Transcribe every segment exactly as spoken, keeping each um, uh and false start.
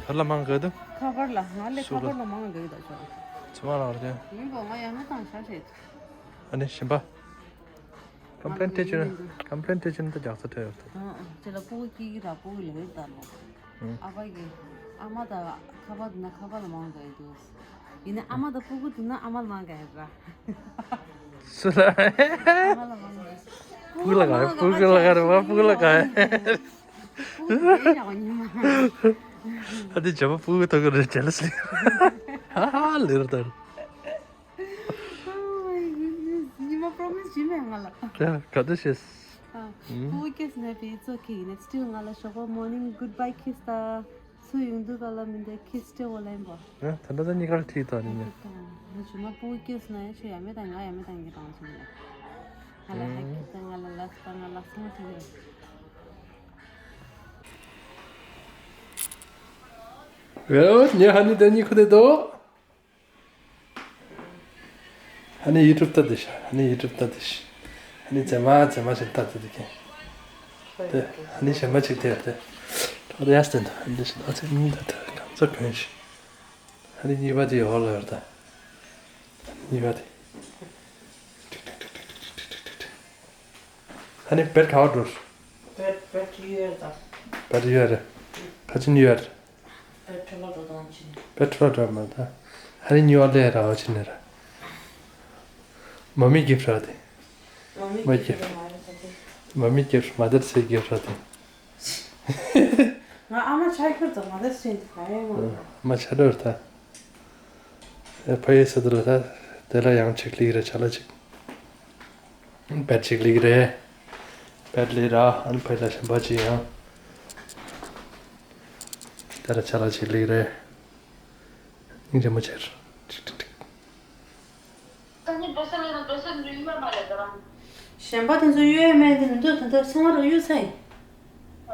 ཁ་ལ་མང་གི་འདུག་ཁ་པར་ལ་ང་ལས་ཁ་པར་ལ་མང་གི་འདུག་ཅོ། ཚེ་མ་ལགས་རེད། ཡིན་པ་ང་ཡང་མི་བཏང་ཤག་བྱས། ཨ་ནི་གཞན་པ། ཀམ་པི་ལེན་སྟེ་ཅོ་ན། ཀམ་པི་ལེན་སྟེ་ཅོ་ན་ད་རྒྱག་ས་ཐོས་ཡོད་དེ། ཨ་ཨ་ཅེ་ལ་སྤུ་གུ་སྐྱེ་གི་ར་སྤུ་གུ་ལས་ད་ལོ། ཨ་ཕ་གི་ཨ་མ་ད་ཁ་པར་ན་ཁ་པར་ལ་མང་གི་འདུག་ཡིན་ནའི་ཨ་མ་ད་སྤུ་གུ་འདུག་ན་ཨ་མ་ལ་མང་གི་ར། སུ་ལ། ཨ་མ་ལ་མང་གི། སྤུ་གུ་ལ་ག་རེ། སྤུ་གུ་ལ་ག་རེ་བ། སྤུ་གུ་ལ་ག་རེ། སྤུ་གུ་རེད་ཡག་ཉི་མ། ཨ་དེ་བྱ་བ་སྤུ་གུ་ཐོག་གི་རེད། ཇེ་ལ་སི། ཧ་ཧ་ལེར་ད། ཉི་མ་པྲོ་མི་སི་བྱིན་མེད་ང་ལ། ཡ་ག་དུ་ཤེས། ཨ་སྤུ་གུ་སྐྱེས་ནས་པི་ཚོ་ཁེ་ཡིན་ནས་སི་ཊིལ་ང་ལ་ཞོགས་པ་མོར་ནིང་གུཌ་བྷའི་ཁིས་ད། སུ་ཡོང་དུས་ག་ལ་མི་འདུག་ཁིས་སི་ཊིལ་འོ་ལེན་པ། ཡ་ད་ལྟ་ད་གཉིས་ཀར་ཁྲིད་ད་ནི་ཉེ། ང་ཇུ་མ་སྤུ་གུ་སྐྱེས་ནས་ཁྱོད་ཡ་མེད་དང་ང་ཡ་མེད་དང་གི་དང་ཆུ་མེད། ང་ལ་ཧ་ཁི་ད་ང་ལ་ལ་སི་ད་ང་ལ་སོང་ཁྲིད་ཡོད། ངས་ཧ་ནི་ད་གཉིས་ཁུ་དེ་དོ། ཧ་ནི་ཡུ་ཊུབ་ལྟ་དེ་ཤ། ཧ་ནི་ཡུ་ཊུབ་ལྟ་དེ་ཤ། ཧ་ནི་ཛེ་མ་ཛེ་མ་ཞིག་ལྟ་དེ་དེ་ཁེ། དེ་ཧ་ནི་ཞེ་མ་ཅིག་དེ་དེ། ཏོ་དེ་ཡ་སྟེན་དུ་ཧ་ནི་ཞིག་ཨ་ཙི་མི་ད་དེ་གང་ཚ་གོན་ཤི། ཧ་ནི་གཉིས་པ་དེ་ཡོ་ལ་ཡོར་ད། གཉིས་པ་དེ། ཧ་ནི་བེད་ག་བ་འགྲོ། བེད་བེད་ཡོད་ད། བེད་ཡོད་རེད། ཁ་ཆེན་ཡོད་རེད། བེད་ཁྲོ་ལོ་འགྲོ་དང་ཆེན། བེད་ཁྲོ་ལོ་འགྲོ་མ་ད། ཧ་ནི་ཉི་བ་ལས་ར་བ་ཆེན་ནི་ར། མ་མི་གིབ་ར་དེ། མ་མི་མ་གིབ་གིབ་ར་མ་རེད་ད་དེ། མ་མི་གིབ་མ་དར་སེ་གིབ་ར་དེ། ང་ཨ་མ་ཆགས་ཁྱོད་ཚོ་མ་དར་སེ་འདི་ག་ཡོད་མ་རེད། མ་ཆགས་ར་ད། ཨེ་ཕ་ཡེ་ས་དུ་ལ་ད། དེ་ལ་ཡང་ཅིག་ལིག་རེ་ཆ་ལ་ཅིག་བེད་ཅིག་ལིག་རེ། བེད་ལི་ར་ཨན་ཕའི་ལ་ཤམ་པ་ཅི་ཡང་། དེ་ར་ཆ་ལ་ཅིག་ལིག་རེ། སྙིང་རྗེ་མོ་ཆེར། ཅིག་ཅིག་ཅིག་གཞན་པ་དེ་ཚོ་གཡོལ་མེད་དེ་མི་འདུག་དེ་ཚོ་ཚང་མ་རུ་གཡུག་ཚར་ཡིན།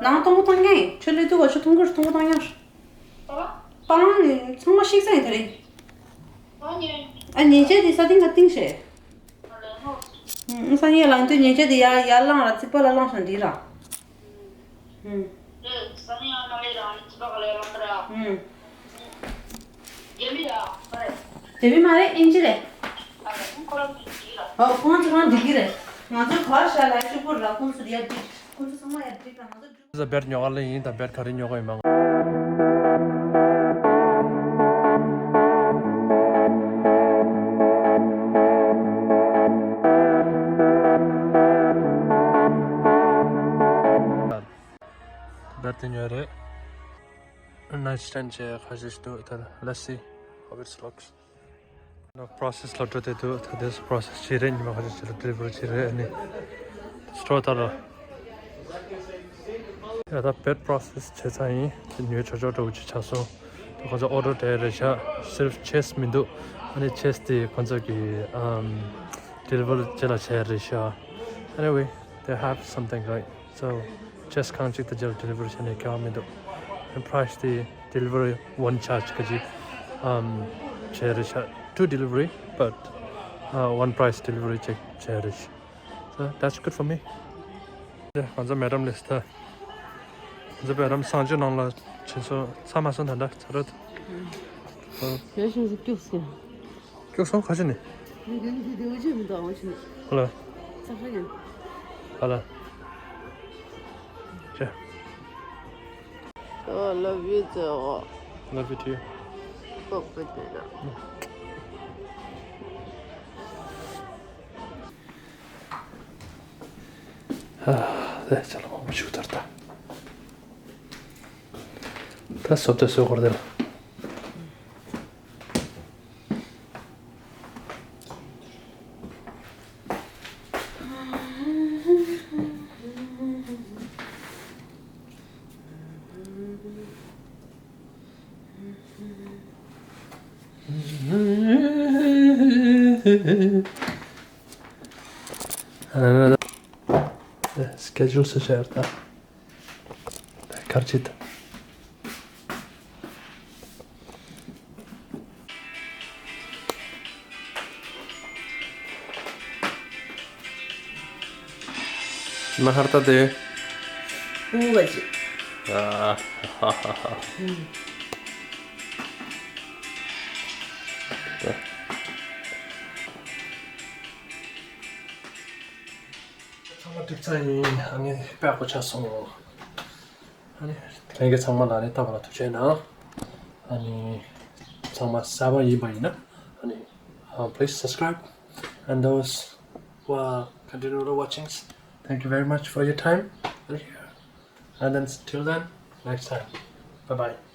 ནང་གཏོང་སྒོ་བཏང་མཁན་ཡིན། ཁྱོད་སླེབས་དུས་ག་ཆུ་འཐུང་གི་རུ་འཐུང་སྒོ་བཏང་ཡག་རེད། པ་ལང་ནི་ཚང་མ་བཤིག་ས་ཡིན་དེ་རིང་། ཨ་ཉེ་ཆད་དེ་ས་སྟེང་ག་སྟེང་བྱས། ཨུ་སང་ཉེ་ལང་དུས་ཉེ་ཆད་དེ་ཡར་ཡར་ལངས་ར་རྩིག་པ་ལ་ལངས་ཤིང་འདི་ར། ཨུ། ཨུ། དེ་མི་མ་རེད་ཨིན་ཇི་རེད། ཨོ་ཁོང་ཚོ་རང་འགྲིག་གི་རེད། ང་ཚོ་ག་བར་བཞག་ལ་ཤོག་བུར་ར་ཁོང་ཚོ་ཡར་འགྲིག་ཁོང་ཚོ་ཚང་མ་ཡར་འགྲིག་ར་ང་ཚོ། ས་བེད་ཉོ་ག་ལེ་ཡིན་ད་བེད་ག་རེ་ཉོ་ག་ཡིན་མང་། བེད་དེ་ཉོ་རེད། ནའི་སི་སི་ཊེན་ཌི་བྱས་ཁ་ཤས་ཤིག་འདུག་ད་let's see how it looks. ནོ་པྲོ་སེ་སི་སློབ་གྲྭ་དེ་དུ་ད་དེ་སུ་པྲོ་སེ་སི་བྱེད་རེད། ཉི་མ་ཁ་ཤས་ལ་ཌེ་ལི་ཝ་རི་བྱེད་རེད། ཨ་ནི་སི་ཊོར་ད་ར་ཡ་ད་བེད་པྲོ་སེ་སི་བྱེད་ཚར་ཡིན། དེ་ཉོས་ཆོག་ཆོག་འདྲ་བོ་ཅིག་ཆགས་སོང་། དེ་ཁོ་ཚོ་ཨོ་ཌར་སྤྲད་རེད་ཤག་སིརཕ་ཆེ་སི་མི་འདུག་ཨ་ནི་ཆེ་སི་དེ་ཁོ་ཚོ་གི་ཨམ་ཌེ་ལི་ཝ་རི་རྗེས་ལ་བྱས་རེད་ཤག Anyway, they have something, right? So, just གང་ཅིག་ད་རྗེས་ལ་ཌེ་ལི་ཝ་རི་བྱས་ནས་ཁྱད་པར་མི་འདུག And price དེ་ཌེ་ལི་ཝ་རི་ཝན་ཆར་ཇི་ག་ཅིག་ཨམ་བྱས་རེད་ཤག Two delivery, but uh, one price delivery བྱས་བྱས་རེད་ཤག So that's good for me. ང་ཚོ་མེ་ཌམ་ལས་ད། ང་ཚོ་མེ་ཌམ་གསང་སྤྱོད་ནང་ལ་ཕྱིན་སོང་། ཚར་མ་སོང་ད་ལྟ་ཚར་རོ། ཡོད་ཤིང་སུ་སྐྱུག་སོང་། སྐྱུག་སོང་ཁ་ཤས་ནི། འདི་འདི་འདི་འོ་ཅི་མི་འདུག་འོ་ཅི་ནི། ཧ་ལ། ཚ་ཤ་ཡིན། ཧ་ལ། ཅེ། Oh, love you too. Love you too. ཧ། དེ་ཅ་ལག་མང་པོ་ཞིག་ཐར་ད། ད་སོབ་ཏེ་སོ་གོར་དེ་ལ། སི་ཀེ་ཇུལ་སུ་ཤར་ད། གར་ཅིག་ད། མ་ཧར་ད་དེ། ཨུ་བ་ཅི། ཨ་ཧ་ཧ་ཧ། ཚང་མ་གྲིབ་ཚ་ཡིན། ཨ་ནི་དཔེ་ཡག་པོ་ཆགས་སོང་། ཨ་ནི་ལྷན་རྒྱས་ཚང་མ་ལ་ནི་ལྟ་བ་ལ་ཐུགས་རྗེ་གནང་། ཨ་ནི་ཚང་མ་གསར་པ་ཡིན་པ་ཡིན་ན་ཨ་ནི please subscribe and those who are continue to watching, thank you very much for your time. And then till then, next time, bye bye.